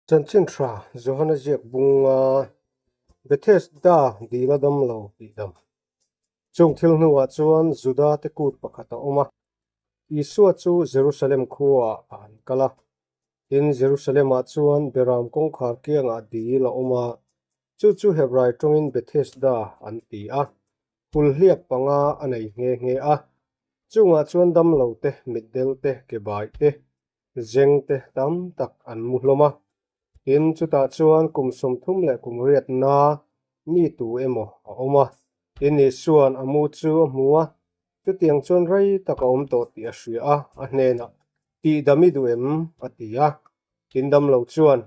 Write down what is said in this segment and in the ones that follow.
Chanchin tha Johana ziak bunga Bethesda dila damlo tih dam. Chung thil hnuah chuan Juda te kut pakhat a awm a, Isua chu Jerusalem khuaah a han kal a. Tin, Jerusalem-ah chuan Beram kawngkhar kiangah dil a awm a, chu chu Hebrai tawngin Bethesda an ti a, Hulhliap panga a nei nghe nghe a. Chungah chuan damlo te, mitdel te, kebaih te, zeng te tam tak an mu hlawm a. Tin, chutah chuan kum 30 leh kum riatna mi tu emaw a awm a. Tin, Isua'n a mu chu a hmu a, chutiang chuan rei tak a awm tawh tih a hria a, a hnenah, Tihdam i duh em? a ti a. Tin, damlo chuan,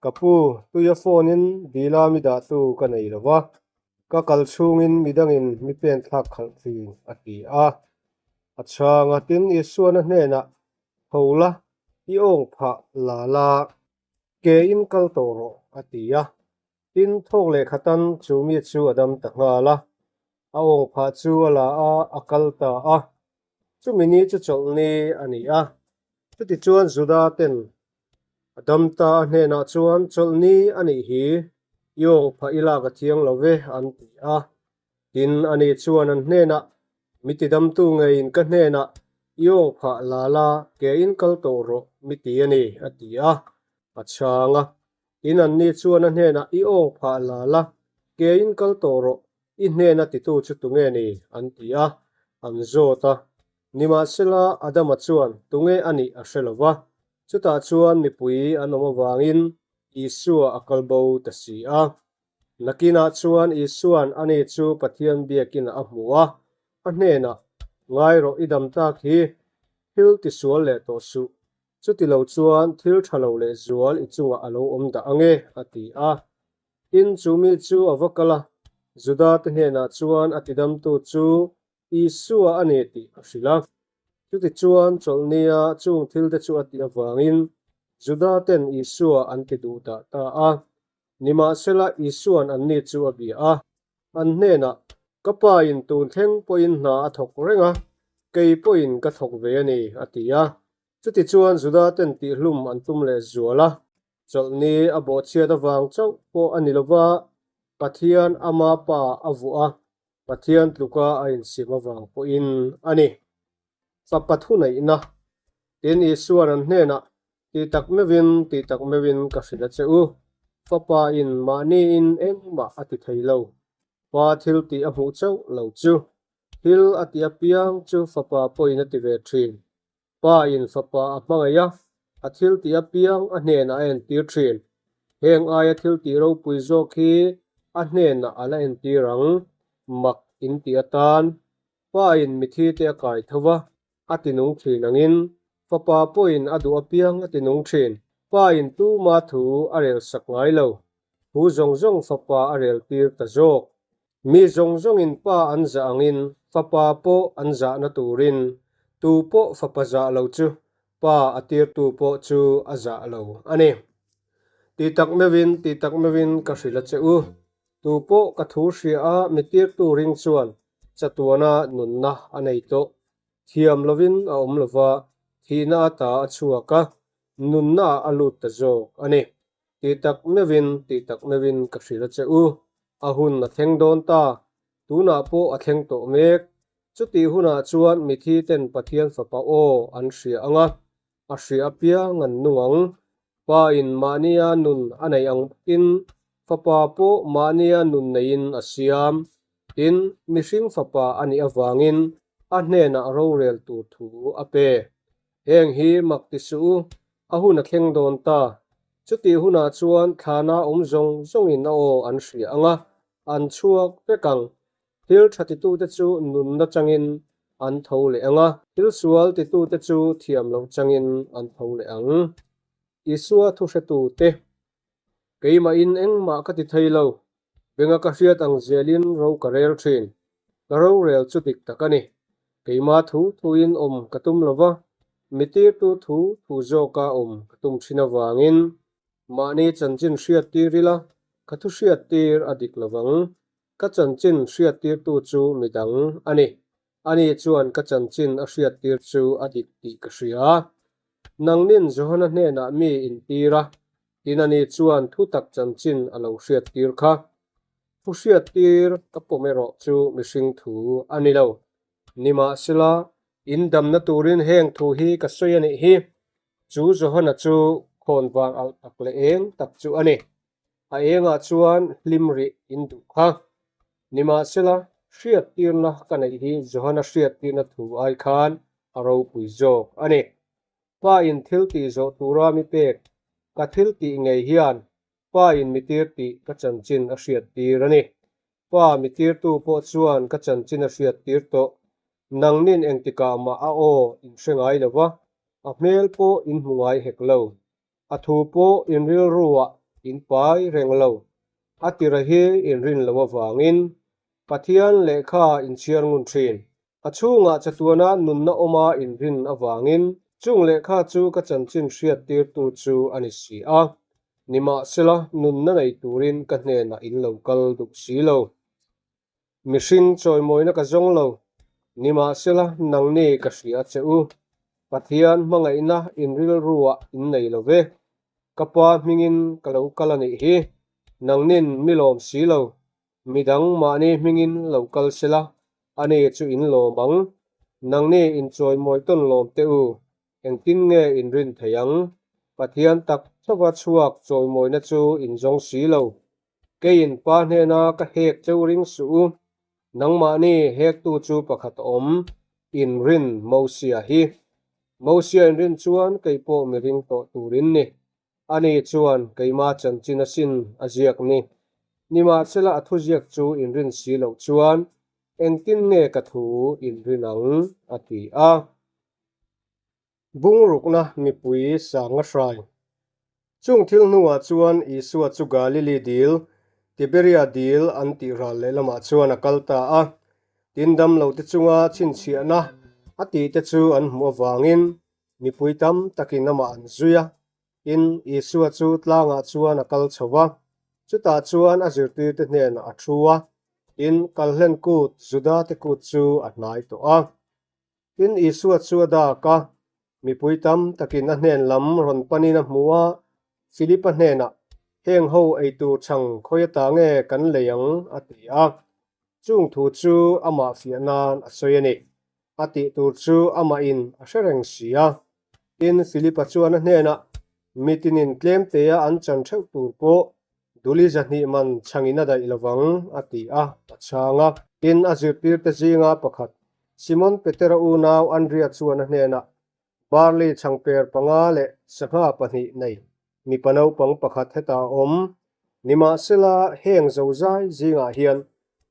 Ka pu, tuia phone-in dila mi dahtu ka nei lo va, ka kal chhungin midangin mi pen thlak khalh thin, a ti a. A chhang a, tin, Isua'n a hnenah, Tho la, i awng phah la la, ke in kal tawh rawh, a ti a. Tin, thawk leh khatan chu mi chu a dam ta nghal a. A awng phah chu a la a, a kal ta a. Chumi ni chu chawlhni a ni a. Chutichuan Juda ten a dam ta a hnenah chuan, Chawlhni a nih hi, i awng phah i lak a thiang lo ve, an ti a. Tin, ani chuan an hnenah, Mi tidamtu ngeiin ka hnenah, I awng phah la la, ke in kal tawh rawh, mi ti a ni, a ti a. A chhang a. Tin, anni chuan a hnenah, I awng phah la la, ke in kal tawh rawh, i hnena titu chu tunge ni? an ti a. An zawt a. Nimahsela, Adama chuan tunge a nih a hre lo va. Chutah chuan mipui an awm avangin Isua a kal bo ta si a. Nakinah chuan Isua'n ani chu Pathian biakin a hmu a, a hnenah, Ngai rawh i dam tak hi, thil tisual leh tawh suh. Chuti lo chuan thil tha lo leh zual i chungah a lo awm dah ange, a ti a. Tin, chu mi chu a va kal a, Juda te hnenah chuan a tidamtu chu Isua a ni tih a hrilh a. Chutichuan chawlhnia chung thilte chu a tih avangin Juda ten Isua an ti duh dah ta a. Nimahsela, Isua'n anni chu a bia a, an hnenah, Ka pa in tun thleng pawhin hna a thawk reng a, kei pawhin ka thawk ve a ni, a ti a. Chutichuan Juda ten tihhlum an tum leh zual a, chawlhni a bawhchhiat avang chauh pawh a ni lova, Pathian ama pa a vuah a, Pathian tluka a insim avang pawhin a ni. Fapa thuneihna, Tin, Isua'n an hnenah, Ti tak meuhin, ti tak meuhin ka hrilh a che u. Fapa in mahniin engmah a ti thei lo. Pa thil tih a hmuh chauh lo chu. Thil a ti apiang chu fapa pawhin a ti ve thin. Pa in fapa a hmangaih a, a thil tih apiang a hnenah a entir thin. Heng aia thil tih ropui zawk hi a hnenah a la entir ang, mak in tih atan. Pa in mithi te a kai tho va, a ti nung thin angin, fapa pawhin a duh apiang a ti nung thin. Pa in tuma thu a rel sak ngai lo, thu zawng zawng fapa a rel tir ta zawk. Mi zawng zawngin pa an zah angin fapa pawh an zahna turin, tu pawh fapa zah lo chu pa a tirtu pawh chu a zah lo a ni. Ti tak meuhin, ti tak meuhin ka hrilh a che u. Tu pawh ka thu hria a mi tirtu ring chuan chatuana nunna a nei tawh. Thiam lovin a awm lova, thihna ata a chhuak a, nunna ah a lut ta zawk a ni. Ti tak meuhin, ti tak meuhin ka hrilh a che u. A hun a thleng dawn ta, tunah pawh a thleng tawh mek. Chutih hunah chuan mithi ten Pathian Fapa aw an hria ang a, a hria apiang an nung ang. Pa in mahnia nun a neih ang bawkin Fapa pawh mahnia nun neiin a siam. Tin, mihring Fapa a nih avangin a hnenah rorel tur thu a pe. Heng hi mak ti suh u, a hun a thleng dawn ta. Chutih hunah chuan thlana awm zawng zawngin a aw an hria ang a, an chhuak vek ang. Thil tha titute chu nunna changin an tho leh ang a, thil sual titute chu thiam loh changin an tho leh ang. Isua thuhretute, Keimahin engmah ka ti thei lo, benga ka hriat ang zelin ro ka rel thin. Ka rorel chu dik tak a ni. Keima thu thuin awm ka tum lo va, mi tirtu thu thu zawka awm ka tum thin avangin mahni chanchin hriat tir ila, ka thu hriat tir a dik lo vang. Ka chanchin hriat tirtu chu midang a ni. Ani chuan ka chanchin a hriat tir chu a dik tih ka hria. Nangnin Johana hnenah mi intir a. Tin ani chuan thutak chanchin a lo hriattir kha. Thu hriattir ka pawm erawh chu mihring thu a ni lo. Nimahsela, in damna turin heng thu hi ka sawi a nih hi. Chu Johana chu khawn vang alh tak leh eng tak chu a ni. A engah chuan hlim rih in duh kha. Nimahsela, hriattirna ka neih hi Johana hriattirna thu ai khan a ropui zawk a ni. Pa in thil tih zawh tura mi pek ka thil tih ngei hian Pa in mi tir tih ka chanchin a hriattir a ni. Pa mi tirtu pawh chuan ka chanchin a hriattir tawh. Nangnin engtikah mah a aw in hre ngai lo va, a hmel pawh in hmu ngai hek lo. A thu pawh in rilruah in pai reng lo. A tira hi in rin loh avangin Pathian lehkha in chhiar ngun thin. A chhungah chatuana nunna awma inrin avangin chung lehkha chu ka chanchin hriattirtu chu a ni si a. Nimahsela, nunna nei turin ka hnenah in lo kal duh si lo. Mihring chawimawina ka zawng lo. Nimahsela, nangni ka hria che u. Pathian hmangaihna in rilruah in nei lo ve. Ka pa hmingin ka lo kal a nih hi. Nangnin mi lawm si lo. Midang mahni hmingin lo kal sela, ani chu in lawm ang. Nangni inchawimawi tawn lawm teh u, engtin nge in rin thei ang? Pathian tak chauha chhuak chawimawina chu in zawng si lo. Keiin Pa hnena ka hek cheu ring suh u, nangmahni hektu chu pakhat a awm, in rin Mosia hi. Mosia in rin chuan kei pawh mi ring tawh tur in ni. Ani chuan keima chanchin asin a ziak ni. Nimahsela a thuziak chu inrin si loh chuan engtin nge ka thu inrin ang? a ti a. Bungrukna mipui sanga hrai. Chung thil hnuah chuan Isua chu Galili dil, Tiberia dil an tih ral lehlamah chuan a kal ta a. Tin damlote chunga chhinchhiahna a tihte chu an hmuh avangin Mipui tam takin amah an zui a, tin, Isua chu tlangah chuan a kal chho va, chutah chuan a zirtirte hnenah a thu a, tin, Kalhlen kut, Judate kut chu a hnai tawh a. Tin, Isua chu a dak a, mipui tam takin a hnen lam rawn panin a hmu a, Filipa hnenah, Heng ho eitur chhang khawi ata nge kan lei ang? a ti a. Chung thu chu amah fiah nan a sawi a ni. A tih tur chu amahin a hre reng si a. Tin, Filipa chuan a hnenah, Mitinin tlemtea an chan theuh tur pawh duli 200 man chhangin a daih lovang, a ti a, a chhang a. Tin, a zirtirte zinga pakhat, Simon Petera unau Andria chuan a hnenah, Barley chhangper panga leh sangha pahnih nei mipa naupang pakhat hetah a awm. Nimahsela, heng zozai zingah hian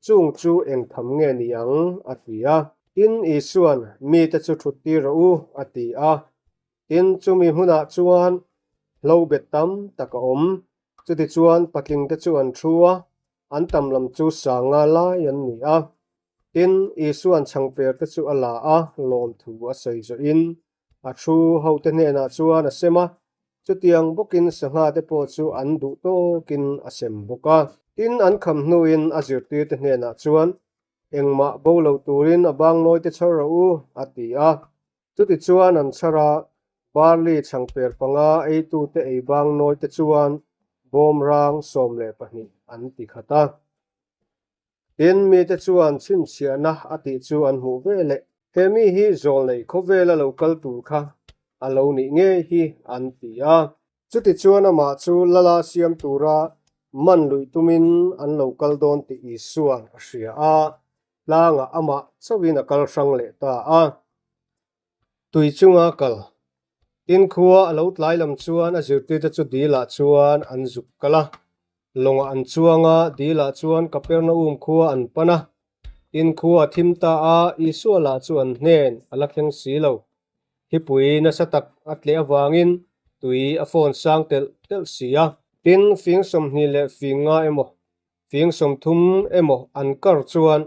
chung chu eng tham nge ni ang? a ti a. Tin, Isua'n, Mite chu thut tir rawh u, a ti a. Tin, chumi hmunah chuan hlo bet tam tak a awm. Chutichuan patlingte chu an thu a, an tam lam chu sanga lai an ni a. Tin, Isua'n chhangperte chu a la a, lawmthu a sawi zawhin a thu hote hnenah chuan a sem a, chutiang bawkin sanghate pawh chu an duh tawkin a sem bawk a. Tin, an kham hnuin a zirtirte hnenah chuan, Engmah bo lo turin a bangnawite chhar rawh u, a ti a. Chutichuan an chhar a, barley chhangper panga eitute ei bangnawite chuan bawmrang 12 an ti khat a. Tin, mite chuan chhinchhiahna a tih chu an hmuh ve leh. He mi hi zawlnei khawvela lo kal tur kha a lo nih ngei hi an ti a. Chutichuan amah chu lala siam tura man luih tumin an lo kal dawn tih Isua'n a hria a, tlangah amah chauhin a kal hrang leh ta a. Tui chunga kal. Tin khua a lo tlai lam chuan a zirtirte chu dilah chuan an zuk kal a. Lawngah an chuang a, dilah chuan Kapernaum khua an pan a. Tin khua a thim ta a, Isua lah chu an hnen a la thleng si lo. Hipui nasa tak a tleh avangin tui a fawn sang telh telh si a. Tin fing 20 leh fing nga emaw Fing 30 emaw an kar chuan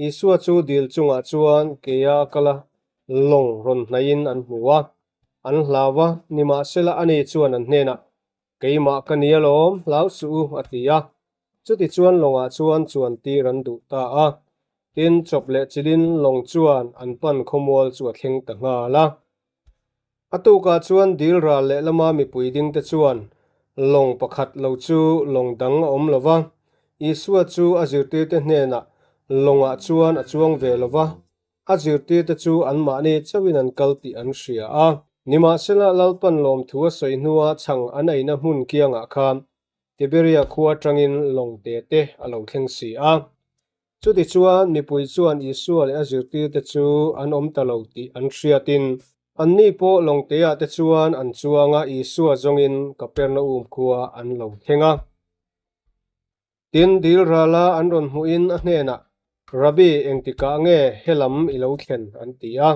Isua chu dil chungah chuan keia kal a, lawng rawn hnaihin an hmu a. An hlau a, nimahsela ani chuan an hnenah, Keimah ka ni alawm, hlau suh u, a ti a. Chutichuan lawngah chuan chuan tir an duh ta a. Tin, chawp leh chilin lawng chuan an pan khawmual chu a thleng ta nghal a. A tukah chuan dil ral leh lama mipui dingte chuan Lawng pakhat lo chu lawng dang a awm lo va, Isua chu a zirtirte hnenah lawngah chuan a chuang ve lo va, a zirtirte chu anmahni chauhin an kal tih an hria a. Nimahsela, Lalpan lawmthu a sawi hnua chhang an eina hmun kiangah khan Tiberia khua atangin lawng te te a lo thleng si a. Chutichuan, mipui chuan Isua leh a zirtirte chu an awm ta lo tih an hriatin, anni pawh lawngteah te chuan an chuang a, Isua zawngin Kapernaum khua an lo thleng a. Tin, dil rala an rawn hmuhin a hnenah, Rabbi, engtikah nge helam i lo thlen? an ti a.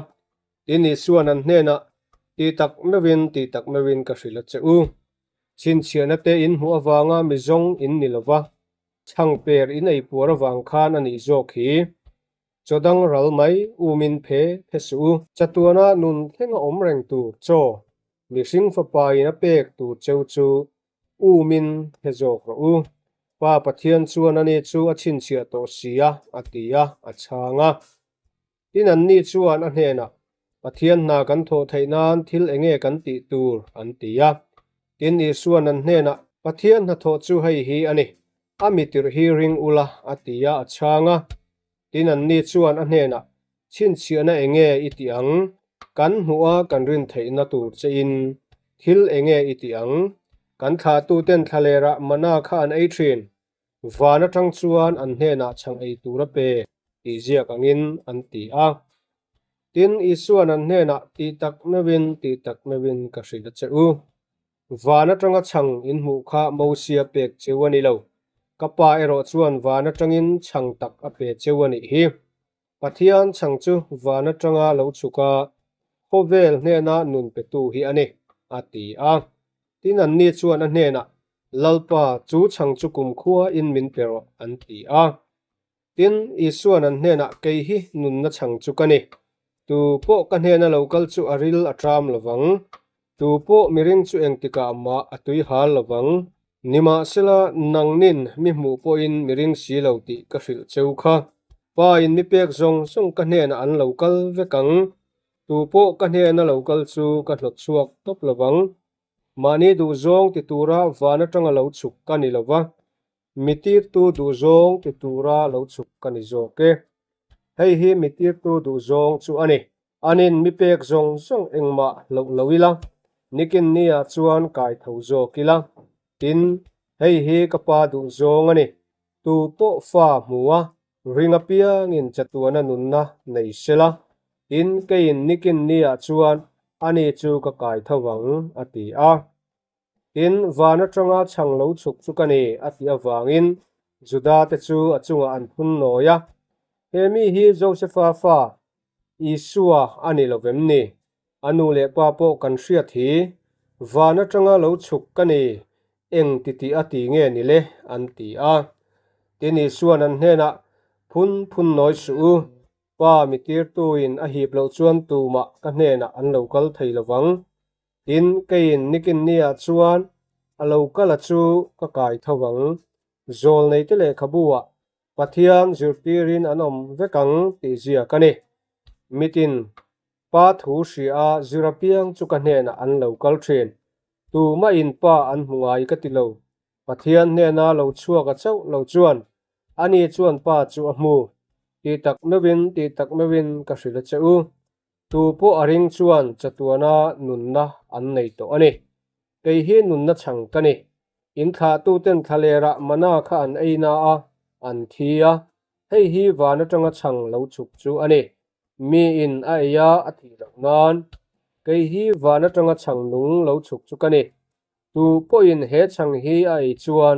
Tin, Isua'n an hnenah, Ti tak meuhin, ti tak meuhin ka hrilh a che u. Chhinchhiahna te in hmuh avanga mi zawng in ni lo va, chhangper in ei puar avang khan a nih zawk hi. Chaw dang ral mai umin phe phe suh u. Chatuana nun thleng a awm reng tur chaw, mihring fapain a pek tur cheu chu umin phe zawk rawh u. Pa Pathian chuan ani chu a chhinchhiah tawh si a, a ti a, a chhang a. Tin anni chuan a hnenah, Pathian hna kan thawh theih nan thil enge kan tih tur? an ti a. Tin Isua'n an hnenah, Pathian hnathawh chu hei hi a ni, a mi tirh hi ring ula, a ti a, a chhang a. Tin anni chuan a hnenah, Chhinchhiahna enge i tih ang? Kan hmuh a kan rin theihna tur che in thil enge i tih ang? Kan thlahtuten thlalerah mana kha an ei thin, Van atang chuan an hnenah chhang ei tur a pe tih ziak angin an ti a. Tin, Isua'n an hnenah tih tak meuhin, tih tak meuhin ka hrilh a che u. Van atanga chhang in hmuh kha Mosia pek cheu a ni lo. Ka Pa erawh chuan van atangin chhang tak a pe cheu a nih hi. Pathian chhang chu van atanga lo chhuk a, khawvel hnena nun petu hi a ni, a ti a. Tin, anni chuan a hnenah, Lalpa, chu chhang chu kumkhua in min pe rawh, an ti a. Tin, Isua'n an hnenah, Kei hi nunna chhang chu ka ni. Tu pawh ka hnena lo kal chu a ril a ṭam lo vang. Tu pawh miring chu engtikah mah a tui hal lo vang. Nimahsela, nangnin mi hmuh pawhin miring si lo tih ka hrilh cheu kha. Pa in mi pek zawng zawng ka hnenah an lo kal vek ang. Tu pawh ka hnena lo kal chu ka hlawt chhuak tawp lo vang. Mahni duhzawng ti tura van atanga lo chhuk ka ni lo va, mi tirtu duhzawng ti tura lo chhuk ka ni zawk e. Hei hi mi tirtu duhzawng chu a ni. Anin mi pek zawng zawng engmah hloh lo ila, nikin nia chuan kai tho zawk ila. Tin, hei hi ka pa duhzawng a ni. Tu pawh fa hmu a, ring apiangin chatuana nunna nei sela, tin keiin nikin nia chuan ani chu ka kai tho ang, a ti a. Tin, van atanga chhang lo chhuk chu ka ni, a tih avangin Juda te chu a chungah an phun nawi a. He mi hi Josefa fa Isua a ni lo vem ni? A nu leh pa pawh kan hriat hi, van atanga lo chhuk ka ni, eng ti tih a ti nge ni le? an ti a. Tin, Isua'n an hnenah, Phun phun nawi suh u, Pa mi tirtuin a hip loh chuan tumah ka hnenah an lo kal thei lo vang. Tin, keiin nikin niah chuan a lo kal a chu ka kai tho vang. Zawl neite lehkhabu-ah Pathian zirtirin an awm vek ang tih ziak a ni. Mitin, Pa thu hria a zir apiang chu ka hnenah an lo kal thin. Tumahin Pa an hmu ngai ka ti lo. Pathian hnena lo chhuak a chauh lo chuan ani chuan Pa chu a hmu. Tih tak meuhin, tih tak meuhin ka hrilh a che u. Tu pawh a ring chuan chatuana nunna an nei tawh a ni. Kei hi nunna chhang ka ni. In thlahtuten thlalerah mana kha an ei na a, an thi a. Hei hi van atanga chhang lo chhuk chu a ni. Miin a ei a, a thih loh nan. Kei hi van atanga chhang nung lo chhuk chu ka ni. Tu pawhin he chhang hi a ei chuan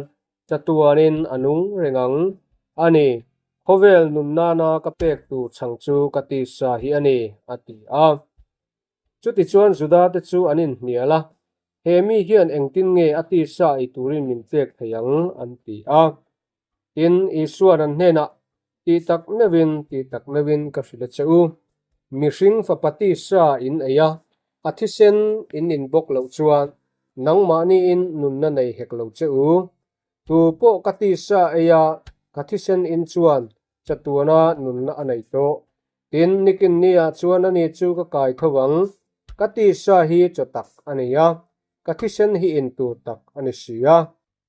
chatuanin a nung reng ang a ni. Khawvel nun nana ka pek tur chhang chu ka tisa hi a ni, a ti a. Chutichuan Juda-te chu an inhnial a, He mi hian engtin nge a tisa ei turin min pek thei ang? an ti a. Tin, Isua'n an hnenah, Tih tak meuhin, tih tak meuhin ka hrilh a che u. Mihring fapa tisa in ei a, a thisen in in bawk loh chuan nangmahniin nunna nei hek lo che u. Tu pawh ka tisa ei a, ka thisen in chuan chatuana nunna a nei tawh. Tin, nikin niah chuan ani chu ka kai tho ang. Ka tisa hi chaw tak a ni a. Ka thisen hi in tur tak a ni si a.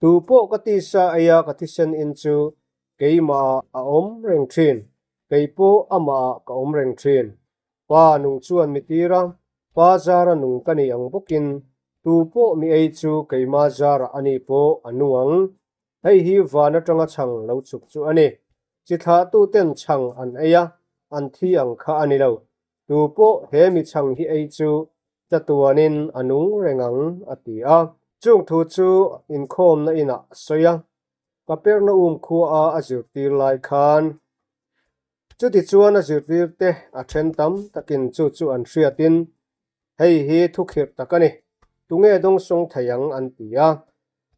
Tu pawh ka tisa eia ka thisen in chu keimahah a awm reng thin, kei pawh amahah ka awm reng thin. Pa nung chuan mi tir a, Pa zara nung ka ni ang bawkin tu pawh mi ei chu keimah zarah a ni pawh a nung ang. Hei hi van atanga chhang lo chuk chu a ni. Chi thlahtuten chhang an ei a, an thi ang kha a ni lo. Tu pawh he mi chhang hi ei chu chatuanin a nung reng ang, a ti a. Chung thu chu inkhawmna inah a sawi a, Kapernaum khuaa a zirtir lai khan. Chutichuan a zirtirte a then tam takin chu chu an hriatin, Hei hi thukhirh tak a ni, tunge dawngsawng thei ang? an ti a.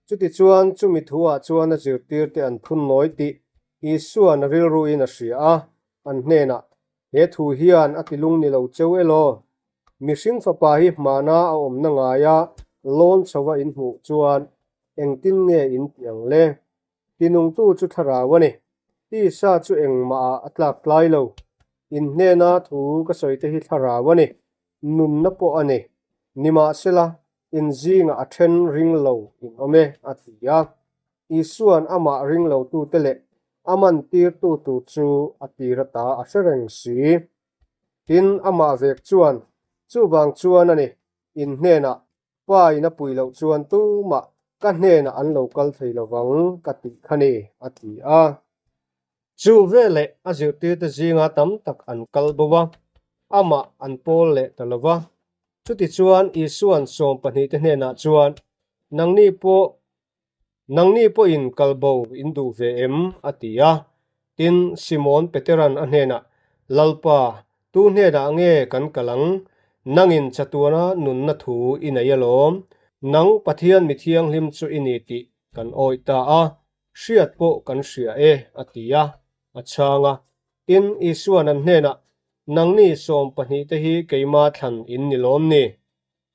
Chutichuan chumi thuah chuan a zirtirte an phun nawi tih Isua'n a rilruin a hria a, an hnenah, He thu hian a tilung ni lo cheu elaw? Mihring fapa hi hmana a awmna ngaia lawn chhova in hmuh chuan engtin nge in ti ang le? Tinungtu chu thlarau a ni. Tisa chu engmahah a tlak tlai lo. In hnena thu ka sawi te hi thlarau a ni, nunna pawh a ni. Nimahsela, in zingah a then ring lo in awm e, a ti a. Isua'n amah ring lotute leh a mantirtu tur chu a tir ata a hre reng si. Tin, amah vek chuan, Chuvang chuan a ni, in hnenah Pa in a pui loh chuan tumah ka hnenah an lo kal thei lo vang ka tih kha ni, a ti a. Chu veleh a zirtirte zinga tam tak an kal bo a, amah an pawl leh ta lo va. Chutichuan Isua'n sawmpahnihte hnenah chuan, Nangni pawh Nangni pawhin kal bo in duh ve em? a ti a. Tin, Simon Petera'n a hnenah, Lalpa, tu hnenah nge kan kal ang? Nangin chatuana nunna thu i nei alawm. Nang Pathian mi thianghlim chu i ni tih kan awih ta a, hriat pawh kan hria e, a ti a, a chhang a. Tin, Isua'n an hnenah, Nangni 12 te hi keima thlan in ni lawm ni?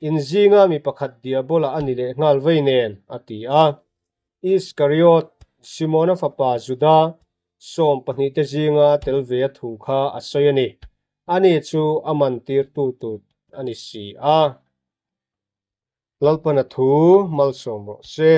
In zinga mi pakhat Diabola a ni leh nghal vei nen, a ti a. Iskariot, Simona fapa Juda, 12 te zinga tel ve a thu kha a sawi a ni. Ani chu a man tirtu tur a ni si a. Lalpana thu malsawm rawh se.